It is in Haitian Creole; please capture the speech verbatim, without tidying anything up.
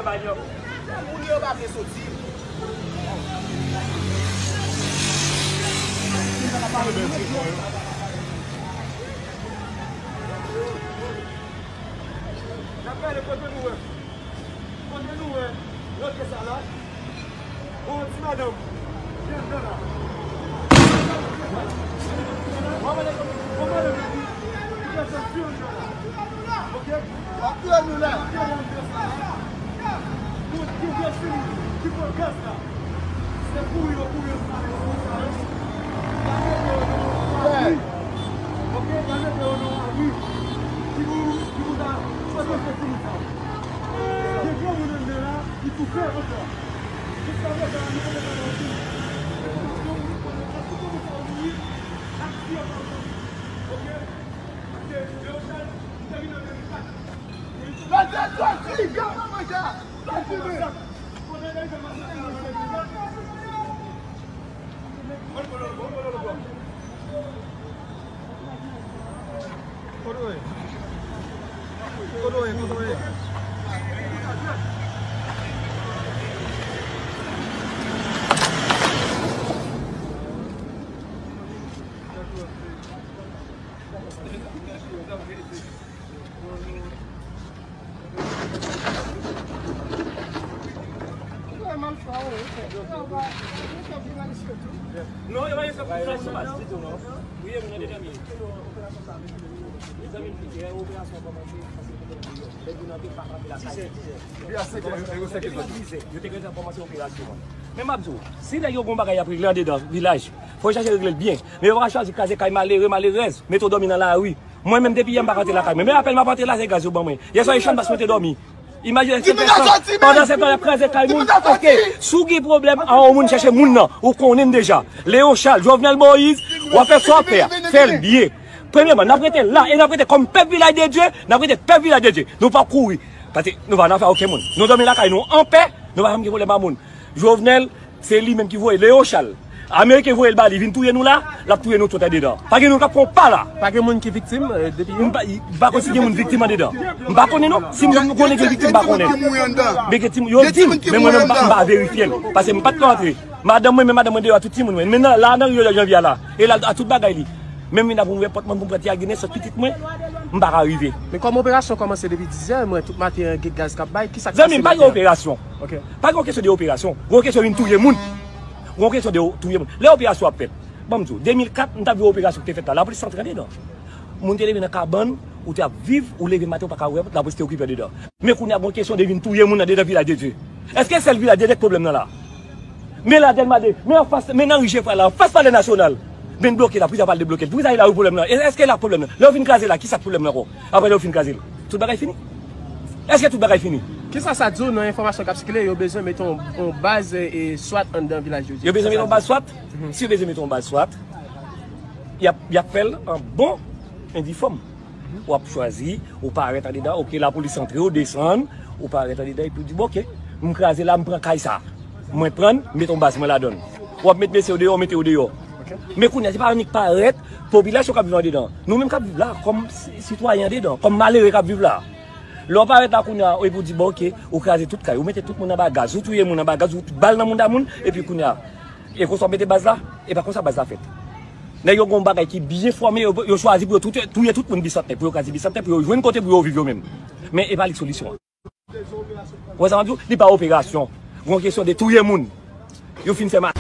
Moun yo pa vle soti. N ap gade kote nou wè. Kote nou wè lòt sa la. Bon, ti madanm, vin anndan la. Bon, madanm, bon, madanm, li fè sa vin anndan la. Ok? W ap touye nou la. Bon, ki gaz fini? Ki pran gaz la? Se kouri yo kouri yo pale yo konsa, wi. Y a mete yo nan abri. Ok, y a mete yo nan abri. Ki pou, ki pou ta pwoteje timoun sa yo. Gen granmoun anndan la, ki toufe ankò. Jiskaprezan, nou pa te ka wè timoun. Donk, nou konnen èske timoun sa yo mouri, ak si yo pa mouri. Ok? Paske Leochal, nou te vin an de mil kat. Lòt sòti, granmoun sa. Non, yo pa gen sa pou sa, se pa ditou, non. Wi, e moun nan detanmi. Mezanmi, m pike, operasyon kòmanse, paske yo te gen yon milyon. Nèg yo nan vil pa frape lakay. Depi a senk è, yo te gen kòmanse operasyon an. Men m ap di w, si nèg yo gon bagay y ap regle andedan vilaj, fò yo chache regle l byen. Men yo pa ka chwazi kraze kay malere, malerèz, mete w dòmi nan lari. Mwen menm depi yè m pa ka antre lakay mwen. Men apèn m ap antre la, se gaz yo ban mwen. Yè swa e chanm bas mwen te dòmi. Imajine se fè sa. Pandan se tan y ap kraze kay moun. Ok, si w gen pwoblèm a yon moun, chèche moun nan. Ou konnen m deja. Leon Charles, Jovenel Moïse, w ap fè sa w ap fè a. Fè l byen. Premyèman, n ap rete la e n ap rete kòm pèp Vilaj de Dye, n ap rete pèp Vilaj de Dye. Nou p ap kouri. Paske nou pa nan afè okenn moun. Nou dòmi lakay nou anpè, nou pa janm gen pwoblèm a moun. Jovenel, se li menm ki voye Leon Charles. Ameriken voye l ba li vin touye nou la, l ap touye nou tout andedan. Pa gen moun k ap pran pa la. Pa gen moun ki viktim, eh, depi yè? M pa, m pa konn si gen moun viktim andedan. M pa konnen non. Si m konnen gen viktim, m pa konnen. Men gen timoun, yo di m, men mwen menm m pa, m pa verifye l. Paske m pa t ka antre. Madanm mwen, men madanm mwen deyò a tout timoun mwen. Men nan, la nan Rio de Janvier la. E la a tout bagay li. Menm vin ap ouvè pòt mwen pou m pran ti a gen nesans pitit mwen, m pa ka rive. Men kòm operasyon kòmanse depi diz è, mwen tout maten an gen gaz k ap bay, kisa k pase nan tè a? Zanmi m, pa gen operasyon. Ok. Pa gen kesyon de operasyon. Gen kesyon vin touye moun. Gen kesyon de touye moun. Lè operasyon ap fèt, ban m di w, de mil kat, m t ap di w operasyon ki te fèt la, lapolis antre andedan. Moun te leve nan kabann, ou te ap viv, ou leve maten, ou pa ka wè, lapolis te okipe andedan. Men kounye a, gen kesyon de vin touye moun andedan Vilaj de Dye. Èske sèl Vilaj de Dye k pwoblèm nan la? Men la Dèlma de, men anfas, men nan ri Jefra la, anfas Palè Nasyonal. Men n bloke la, poukisa pa al debloke l? Poukisa e la wi pwoblèm nan? E, èske la pwoblèm nan? Lè yo fin kraze la, kisa k pwoblèm nan ankò? Apre lè yo fin kraze l, tout bagay fini? Èske tout bagay fini? Kisa sa di w nan enfòmasyon k ap sikile, yo bezwen mete yon, yon baz, e, e, swat anndan Vilaj de Dye? Yo bezwen mete yon baz swat? Mhm. Si yo bezwen mete yon baz swat, y ap, y ap fè l an bon endifòm. W ap chwazi, ou parèt andedan, ok, lapolis antre, ou desann, ou parèt andedan, epi w di, bon, ok, m kraze la, m pran kay sa. Mwen pran l, m mete yon baz mwen ladan l. W ap met mesye yo deyò, w mete yo deyò. Men kounye a, se pa annik parèt, popilasyon k ap viv andedan. Nou menm k ap viv la, kòm si-, sitwayen andedan, kòm malere k ap viv la. Lè w parèt la kounye a, epi w di, bon, ok, ou kraze tout kay, ou mete tout moun anba gaz, ou touye moun anba gaz, ou fout bal nan mouda moun, epi kounye a, e konsa w mete baz la, e pa konsa baz la fèt. Nèg yo gen yon bagay ki byen fòme, yo, yo chwazi pou yo tout, touye tout moun Bisantnè, pou yo kraze Bisantnè, pou yo jwenn kote pou yo viv yo menm. Men e pa li k solisyon an. Ou wè sa m ap di w? Li pa operasyon. Gon kesyon de touye moun. Yo fin fè ma-,